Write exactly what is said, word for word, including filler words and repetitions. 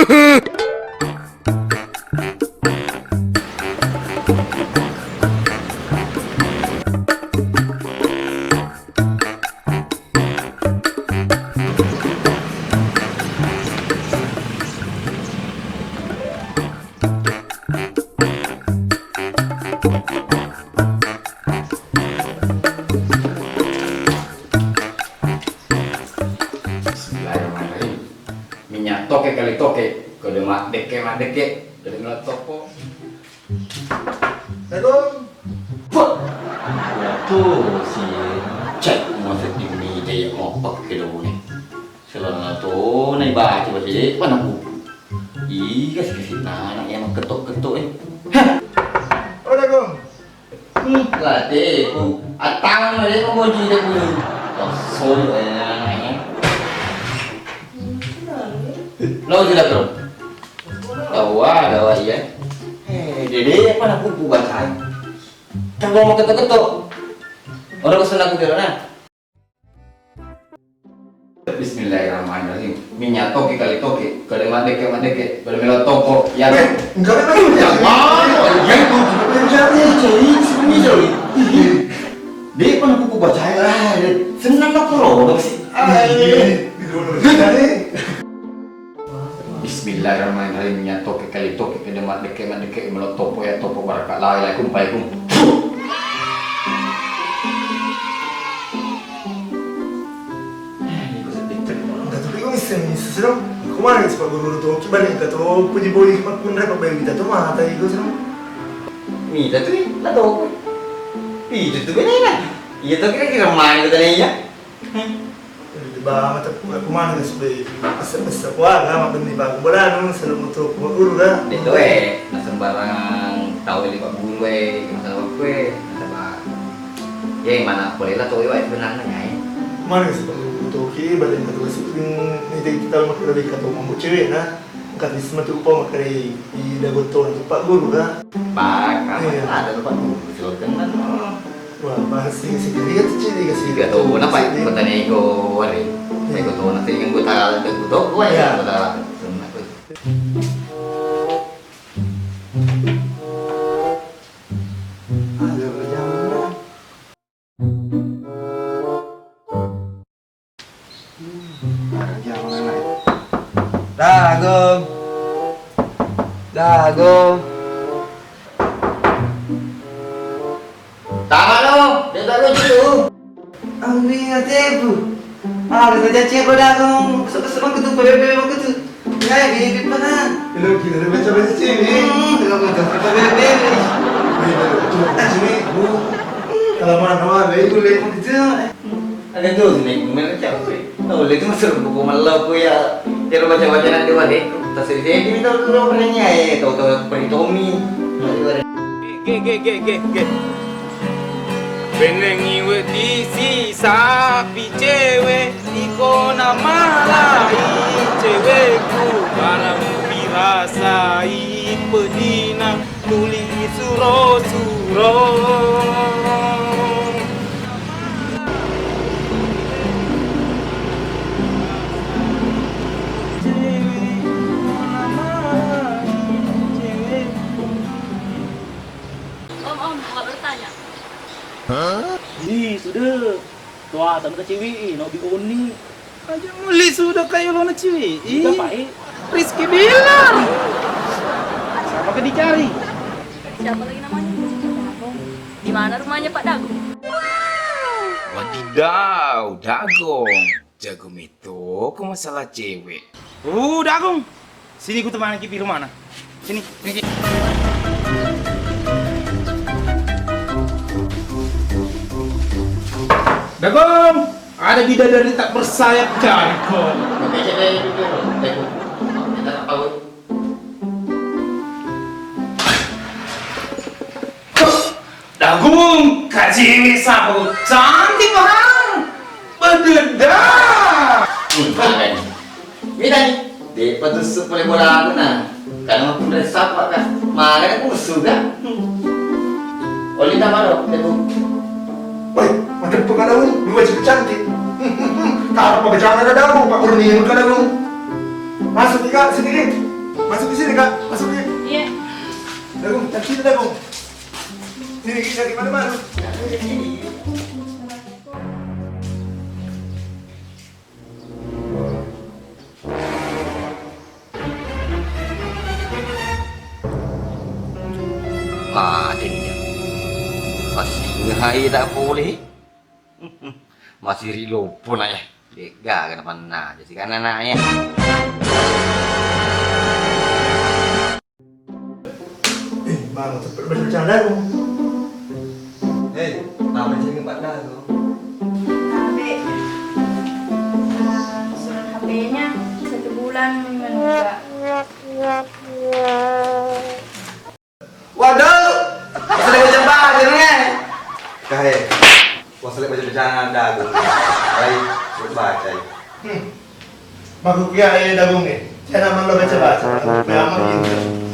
Bismillahirrahmanirrahim. Minyak toke kali toke, kode maddekke maddekke, kode melo topo. Assalamualaikum. Wah, ya tuh si cek mau sedih nih, dia mau pakai dulu nih. Selama tuh nih baca baca deh, mana buku? Iya sih, kasih anak yang ketok-ketok, eh. Hah? Assalamualaikum. Hmm, lah, deh, bu. Atang, deh, mau baju deh, bu. Oh, soyo, eh, anaknya. Lo tidak, bro? Tahu, ada, iya. Eh, dede, apa nak buku baca? Kan mau ketok-ketok. Orang kesana aku tidak, nah. Bismillahirrahmanirrahim. Minyak toke kali toke, kode maddekke maddekke, kode melo topo. Ya. Eh, enggak ada lagi. Ya, mana? Ya, itu. Mencari, cari, sembunyi, cari. Dia pernah buku baca ya, ah, senang apa lo, sih? Ah, iya. Bismillahirrahmanirrahim. Minyak toke kali toke, kode maddekke maddekke, melo topo ya topo, baraka la ilaha illallah, kumpai kum. Enggak, tapi kok bisa, bisa sih, dong? Kemana sih, Pak Guru, tuh? Coba nih, kata lo, puji boy, Pak Guru, Pak Bayu, kita tuh mata itu, sih, dong? Mita tuh, lah, tuh. Itu tuh, bener, kan? Iya, tuh, kira-kira mana kita nih, ya? Hmm. Jadi, bang, tapi aku mana, guys, be? Bisa-bisa, wah, gak makan di bang. Bola, anu, selalu mutu, Pak Guru, kan? Itu, eh, nah, sembarang tahu ini, Pak Guru, eh, masalah waktu, eh, masalah. Ya, mana boleh lah, tuh, eh, sebenarnya, ya, eh. Mana, guys, Pak Guru, tuh, ki, badan ketua sipin, ini kita makan lebih ke tuh, mampu cewek, nah. Engka tisseng matu upama makkeda i dagotto na tu Pak Guru, kan? Pak, apa iya. Ada tu Pak Guru, silakan, no. Wah, bahas sing sing dia tu ciri kasih. Iya tu, kenapa? Kota neko wari. Iya. Neko tu nanti yang kota ada tu tu, wah, iya. Kota sunna tu. Ada berjalan. Dagong. Dagong. Tama lo, dia tak lucu tu. Ambil hatiku. Ah, dia tak cek kau dagong. Besok-besok aku tu, bebe-bebe aku tu. Ya, ini pernah. Hello, kita ada baca-baca cewek. Hmm, hello, baca-baca cewek. Wih, ada baca-baca cewek. Bu, kalau mana, mana, itu, itu. Ada tuh, sini, gimana, cewek? Tahu, itu masuk buku malau, aku ya. Dia baca-baca nanti, wah, deh. Tas ini, ini tahu dulu, pernah, eh, tahu-tahu, pergi Tommy. Ge, ge, ge, ge, ge. Benengi wedi si sapi cewek. Iko namalai cewekku, barang pirasai pedina tuli suro-suro. Om, om, mau bertanya. Ih, sudah. Toata na cewek, no bi oni. Aja muli sudah kayak lo na cewek. Ih, Pak, eh. Rizky Billar. Siapa ke dicari? Siapa lagi namanya? Di mana rumahnya Pak Dago? Wadidaw, Dagong. Jago metoko masalah cewek. Uh, Dagong. Sini ku temanki pi rumahna. Sini, sini ki. Dagong, ada bidadari tak bersayap cari ko. Oke, cewek itu. Oke, Bu. Kita tahu. Dagong, kaciwi sapu cantik, Bang. Bededa. Hmm, makan. Ini tadi, depa tusuk pole bola aku, nah. Karena aku udah sapa, Kak. Makan aku suka. Hmm. Oli tambah dong, Dagong. Woi, macam apa kau, Dagong? Lu wajib cantik. Kalau pakai celana ada Dagong, Pak Kurni, Kak Dagong. Masuk, Kak, sini, Kak. Masuk di sini, Kak. Masuk di. Iya. Dagung, cantik Dagung. Sini kita di mana-mana. Mate dia. Masih ngehayi tak boleh. Masih ri loppo nak ya. De'gaga napannaja sikanna nak ya. Eh, baru cepet bercanda tuh. Hei, apa sih empat dah tuh? Tapi, eh, surat H P-nya satu bulan menunggak. Waduh, sudah baca-baca nih. Kahe, wasle baca-baca ada tuh. Baik, baca. Hmm. Maku kia eh Dagung eh. Saya nama lo baca-baca. Memang gitu.